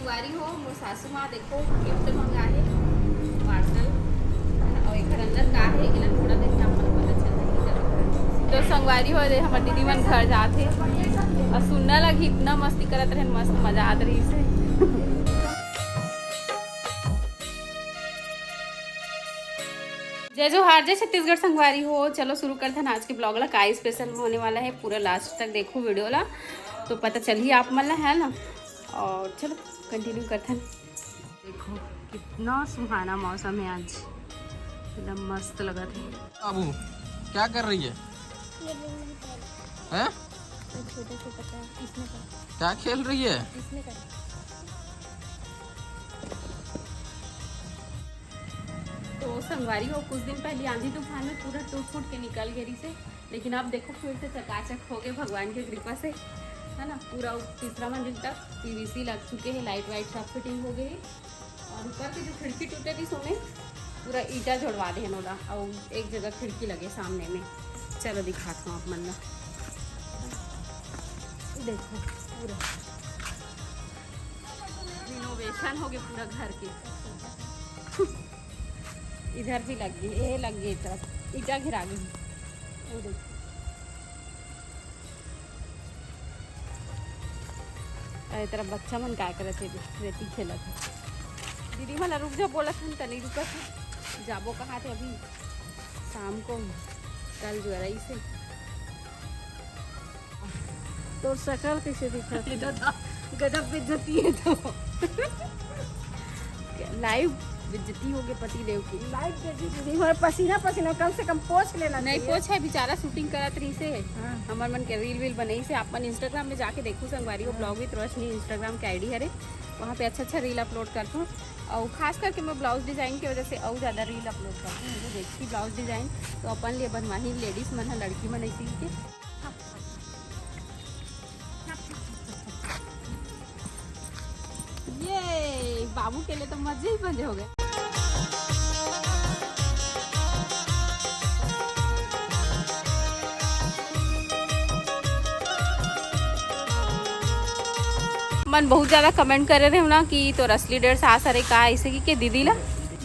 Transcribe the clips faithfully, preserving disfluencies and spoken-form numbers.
संगवारी हो, मोर सासू माँ देखो गिफ्ट मंगा हे, पार्सल, और एकर अंदर का हे, एला थोड़ा देर में आप मन पता चल जाही। तो संगवारी हो, दे हमर दीदी मन घर जात हे, और सुनना लगी इतना मस्ती करत रहे, मस्त मजा आत रही से। जय जोहार, जय छत्तीसगढ़ संगवारी हो। चलो शुरू करथन आज के ब्लॉग ला, का स्पेशल होने वाला है, पूरा लास्ट तक देखो वीडियो ला, तो पता चलही आप मन ला, है ना। और चलो कंटिन्यू करथन। देखो कितना सुहाना मौसम है आज, एकदम मस्त लगत है। बाबू, क्या कर रही है? हैं? छोटा छोटा का, इसमें का। क्या खेल रही है? इसमें का। तो संगवारी हो, कुछ दिन पहले आंधी तूफान में पूरा टूट फूट के निकल गई से, लेकिन अब देखो फिर से चकाचक हो गए भगवान की कृपा से, है ना। पूरा तीसरा मंजिल तक पीवीसी लग चुके हैं, लाइट वाइट सब फिटिंग हो गई है। और ऊपर के जो खिड़की टूटे थी, सोमे पूरा ईटा जोड़वा दे हन ओला, और एक जगह खिड़की लगे सामने में। चलो दिखाता हूँ आप मन ला। ये देखो पूरा रिनोवेशन हो गए पूरा घर के। इधर भी लग गई, ये लग गई, तरफ ईटा गिरा गई। ये देखो। अरे, तेरा बच्चा मन काय करत हे? रेती खेलत हे। दीदी मन ला रुक जा, बोलत हन, त नहीं रुकत हे। जाबो कहाँ थे अभी? शाम को कल जो रही से। तोर शकल कैसे दिखत हे? गजब बेइज्जती है तो। लाइव बेइज्जती हो गए पति देव की। लाइव बेइज्जती नहीं, हमारे पसीना पसीना, कम से कम पोंछ लेना नहीं चाहिए। पोंछ है, बेचारा शूटिंग करत रही से। हाँ। हमर मन के रील वील बनई से, आप मन इंस्टाग्राम में जाके देखो संगवारी हो, हाँ। ब्लॉग विद रोशनी इंस्टाग्राम के आईडी हरे, वहाँ पे अच्छा अच्छा रील अपलोड करथों। और खास करके मैं ब्लाउज डिजाइन की वजह से और ज़्यादा रील अपलोड करती हूँ। मुझे देखती ब्लाउज डिजाइन तो अपन लिए बनवाही लेडीज मन है, लड़की मन ऐसी के। ये बाबू के लिए तो मजे ही मजे हो गए। मन बहुत ज्यादा कमेंट करे रहे हो ना कि तोर असली डेढ़ सास हरे का, ऐसे कि के दीदी ला।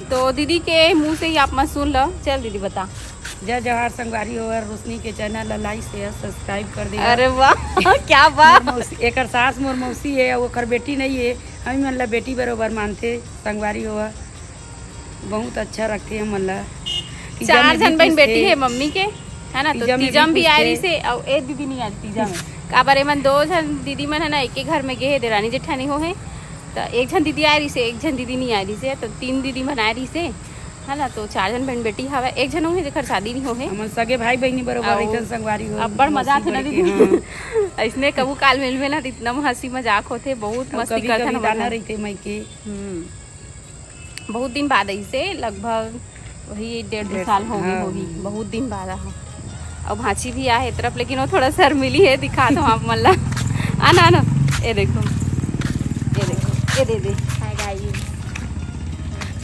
तो दीदी के मुंह से ही आप मन सुन लो। चल दीदी बता। जय जोहार संगवारी हो, रोशनी के चैनल ला लाइक शेयर सब्सक्राइब कर दे। अरे वाह, क्या बात। मोर मौसी, एकर सास मोर मौसी है, ओकर बेटी नहीं है, हम मन ला बेटी बरोबर मानते संगवारी हो। बहुत अच्छा रखते हमन ला। तीजा चार में भी झन बहन पूछते। बेटी है मम्मी के, है ना, तो तीजा में तीजा भी में भी आए पूछते। रही से, और एक दीदी नहीं आई तीजा में। काबर एमन दो झन दीदी मन है ना, एक ही घर में गे हे, देरानी जेठानी हो है, तो एक झन दीदी आए रही से, एक झन दीदी नहीं आए रही से, तो तीन दीदी मन आए रही से, है ना, तो चार झन बहन बेटी हवे, एक झन हो है जेकर शादी नहीं हो है। हमन सगे भाई बहनी बरोबर अउ रहिथन संगवारी हो, अब्बड़ मजा मौसी आथे ना बड़के, दीदी। हाँ। ऐसने कभू काल मिलबे ना, तो इतना हंसी मजाक होथे, बहुत अउ मस्ती कभी करथन कभी हमन ताना ह। रहिथे मायके। हम्म। बहुत दिन बाद अइसे, लगभग वही डेढ़ दो डेढ़ साल साल, हो गए हाँ। होही, बहुत दिन बाद आहा। अब भांची भी आहे तरफ, लेकिन वो थोड़ा शर्मिली है, दिखा दो आप मन ला। आना, आना, ये देखो, ये देखो, ये दे दे। Hi guys.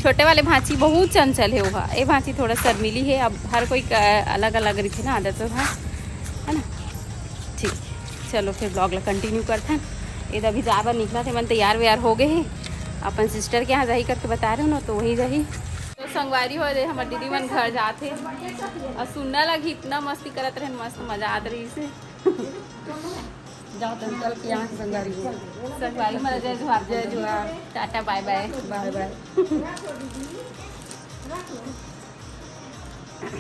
छोटे वाले भांची बहुत चंचल है, वो ये भांची थोड़ा शर्मिली है। अब हर कोई अलग अलग रहिथे ना आदत, तो है, है ना। ठीक, चलो फिर ब्लॉग ला कंटिन्यू करथन। ये अभी जाए बर निकला थे, मन तैयार वैयार हो गए हे, अपन सिस्टर के यहाँ जाही करके बता रहे हो ना, तो वही जाही। तो संगवारी हो, दे हमर दीदी मन घर जात हे, और सुनना लगी इतना मस्ती करत रहे, मस्त मजा आत रही से। जाओ तो निकल के यहाँ से संगवारी हो। संगवारी मन जय जोहार। जय जोहार। टाटा बाय बाय। बाय बाय।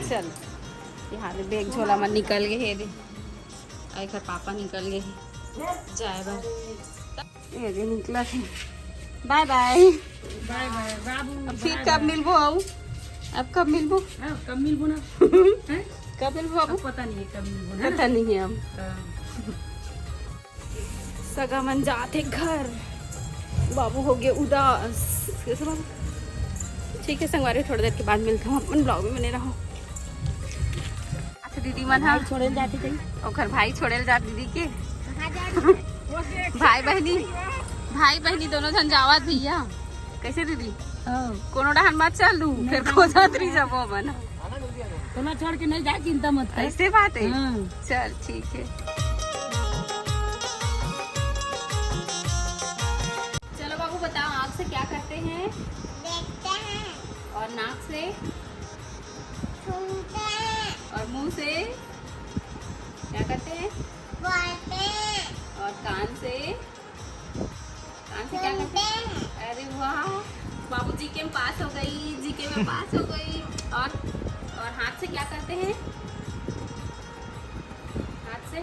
चल, यहाँ दे बैग झोला मन निकल गए हे दे। आ, एकर पापा निकल गए हे जाए बर। ये दे निकला थे। बाय बाय। बाय बाय बाबू, अब फिर बाय कब बाय। मिलबो आऊ? अब कब मिलबो? हाँ, कब मिलबो ना? हैं? कब मिलबो बाबू? अब पता नहीं है कब मिलबो ना। पता नहीं है अब। हाँ। सगा मन जात हे घर, बाबू हो गए उदास। कैसे बाबू? ठीक है संगवारी, थोड़ी देर के बाद मिलता हूँ, अपन ब्लॉग में बने रहो। अच्छा दीदी मन हा भाई छोड़े ल जाती कहीं। ओकर भाई छोड़े ल जात दीदी के। कहाँ जा रही है? भाई बहनी, भाई बहनी दोनों झन जावत भैया। कैसे दीदी? हाँ। कोनो डहन मत चल दू, नहीं, फिर नहीं, खोजत नहीं। रही जाबो हमन। कोनो छोड़ के नहीं जाए, चिंता मत कर। ऐसे बात है? हाँ। चल ठीक है। चलो बाबू, बता से? सुनते हैं, और मुंह से क्या करते हैं? बोलते हैं, और कान से? कान से क्या करते सुनते हैं? हैं, अरे वाह, बाबू जीके में पास हो गई, जीके में पास हो गई। और और हाथ से क्या करते हैं? हाथ से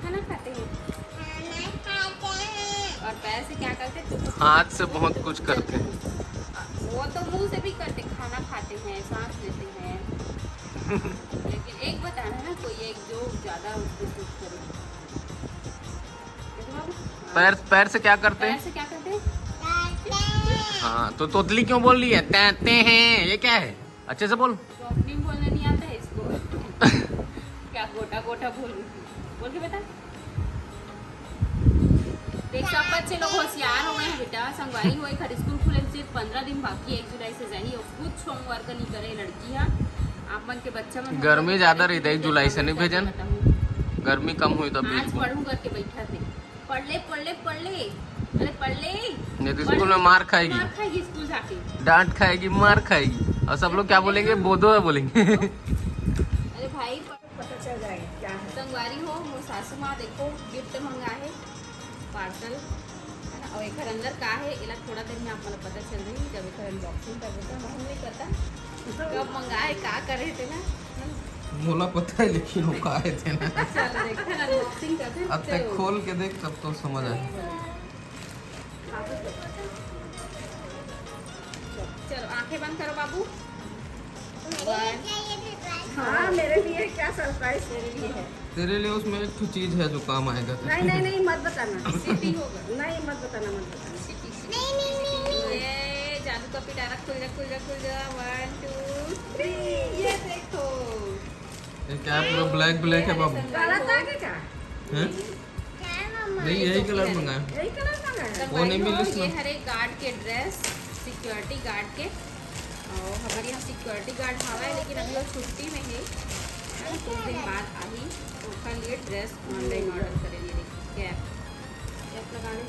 खाना खाते हैं। खाना खाते हैं, और पैर से क्या करते हैं? हाथ से बहुत कुछ करते हैं। वो तो मुंह से भी करते, खाना खाते हैं, सांस लेते हैं। लेकिन एक बताना ना, कोई एक जो ज्यादा उसको सूट करे। देखो बाबू, पैर पैर से क्या करते पैर हैं? से क्या करते हैं? खाते हैं। हाँ, तो तोतली क्यों बोल रही है? तैरते हैं, ये क्या है? अच्छे से बोल। तो अपनी बोलना नहीं आता है इसको। क्या गोटा गोटा बोल रही थी, बोल के बता। देख, सब बच्चे लोग होशियार हो गए हैं बेटा। संगवारी हो, एक स्कूल खुले में सिर्फ पंद्रह दिन बाकी है, एक जुलाई से जाही और कुछ होमवर्क नहीं करे लड़की है। आप मन के बच्चा मन गर्मी ज्यादा रही था, एक जुलाई से नहीं भेजन। गर्मी कम हुई तो आज भेज। पढ़ू करके बैठा थे, पढ़ ले पढ़ ले पढ़ ले, अरे पढ़ ले। नहीं तो स्कूल में मार खाएगी, मार खाएगी स्कूल जाके। डांट खाएगी, मार खाएगी, और सब लोग क्या बोलेंगे? बोधो है बोलेंगे। अरे भाई, पता चल जाएगा क्या है। संगवारी हो, मोर सासू माँ देखो गिफ्ट मंगा है, पार्सल है ना, और एकर अंदर का है, एला थोड़ा देर में आप मन पता चल रही जब एकर अनबॉक्सिंग करबो तो। महू नहीं पता कब मंगा है, का करे थे ना। मोला पता है, लेकिन वो का है थे ना। चल देखते हैं, अनबॉक्सिंग करते हैं। अब तक खोल के देख, तब तो समझ आए। चलो आंखें बंद करो बाबू। मेरे लिए क्या ये भी ड्राई? हाँ, मेरे लिए क्या सरप्राइज? तेरे लिए है। तेरे लिए उसमें एक ठो चीज है जो काम आएगा। नहीं नहीं नहीं, मत बताना। सिटी होगा। नहीं, मत बताना, मत बताना। City, city. नहीं नहीं नहीं नहीं नहीं। ये जादू का पिटारा। खुल जा, खुल जा, खुल जा। One two three. ये देखो। ये क्या है? पूरा ब्लैक ब्लैक है बाबू। काला तागे का? हैं? क्या है मम्मा? नहीं, यही कलर मंगाया। यही कलर मंगाया है। वो नहीं मिली इसमें। ये हरे गार्ड के ड्रेस, सिक्योरिटी गार्ड के। और हमारे यहाँ सिक्योरिटी गार्ड हवा है, लेकिन अभी वो छुट्टी में है, है ना? कुछ दिन बाद आई, तो ओकर लिए ड्रेस ऑनलाइन ऑर्डर करेंगे। देखिए कैप, कैप लगाने।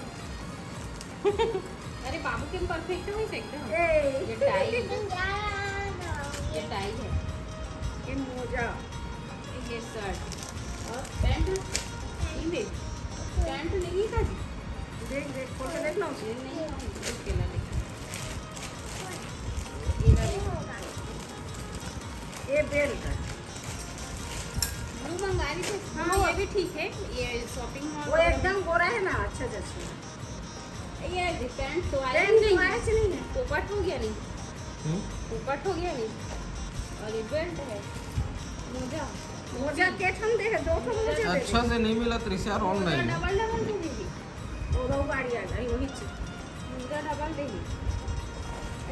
अरे बाबू के परफेक्ट है वैसे एकदम। ए, ये टाई, जा रहा है। ये टाई है, ये मोजा। ये शर्ट और पैंट। नहीं, पैंट नहीं था जी। देख देख, खोल के देख लो। ये नहीं है, ओके ना, देखिए। ये ना देखिए। ये बेल्ट। ब्लू मंगा रही थी। हाँ, ये भी ठीक है। ये शॉपिंग मॉल वो एकदम गोरा है ना, अच्छा जच रहा है। ये पैंट तो आया पैंट ही तो नहीं। आया ही नहीं है। पोपट हो गया नहीं, हम्म? पोपट हो गया नहीं। और ये बेल्ट है, मोजा। मोजा के ठन दे है, दो ठन मोजा दे अच्छा से नहीं मिला त्रिशा यार, ऑनलाइन। डबल डबल दे दीदी। वो दो गाड़ी आ गई, वही चीज। मोजा डबल दे दी।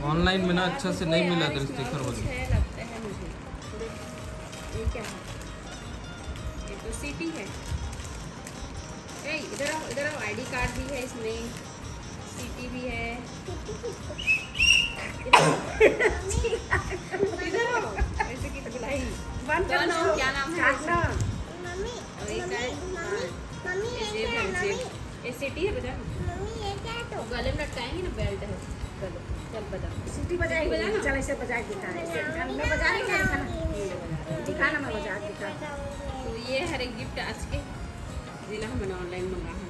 ऑनलाइन में ना अच्छा से नहीं मिला यार, था इसमें स्टिकर और कुछ वगैरह। है लगता है मुझे। ये क्या है? ये तो सिटी है। ए, इधर आओ, इधर आओ। आईडी कार्ड भी है इसमें, सिटी भी है। इधर आओ, ऐसे की बुलाई। बंद कर कौन हो? दो। क्या नाम है? काटना। मम्मी, और ये क्या है? मम्मी, मम्मी, मम्मी, ये जेब क्या है, है, जेब। मम्मी? ये सिटी है, बजा ना। मम्मी, ये क्या है तो? गले में लटकाएंगे ना, बेल्ट है। चलो, चल बजा। सीटी बजाएगी। बजा ना। चल, ऐसे बजा के दिखा, ऐसे। मैं बजा रही हूँ, दिखा ना। दिखा ना, मैं बजा के दिखा। तो ये हरे गिफ्ट आज के, जेला हमन ऑनलाइन मंगा हन।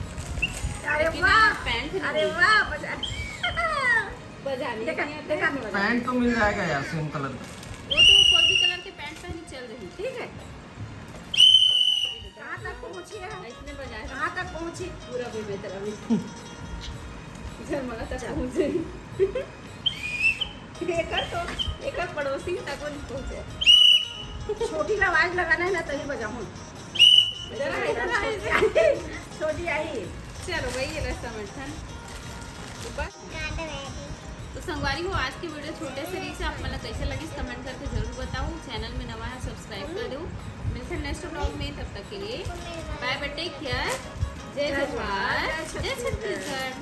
अरे लेकिन वाह, पैंट नहीं अरे है। वाह, बजा। बजाने देखा, नहीं आता। देखा नहीं बजा। पैंट तो मिल जाएगा यार, सेम कलर का। वो तो कोई भी कलर के पैंट पहनी चल रही। ठीक है। कहाँ तक पहुँची है? इसने बजाया। कहाँ तक पहुँची? पूरा भी मैं तेरा भी। जरमला तक पहुँच गई। एकर तो, एकर पड़ोसी तक वो नहीं पहुँचे। छोटी ला आवाज लगाना है ना, तभी बजाऊँ। जरा इधर आ, इधर। छोटी आई। चलो, वही है समर्थन। ऊपर। तो संगवारी हो, आज की वीडियो छोटे से रही से आप मन ला कैसे लगिस, कमेंट करके जरूर बताओ। चैनल में नवा है, सब्सक्राइब कर दो। मिलते हैं नेक्स्ट व्लॉग में, तब तक के लिए बाय बाय, टेक केयर, जय जोहार, जय छत्तीसगढ़।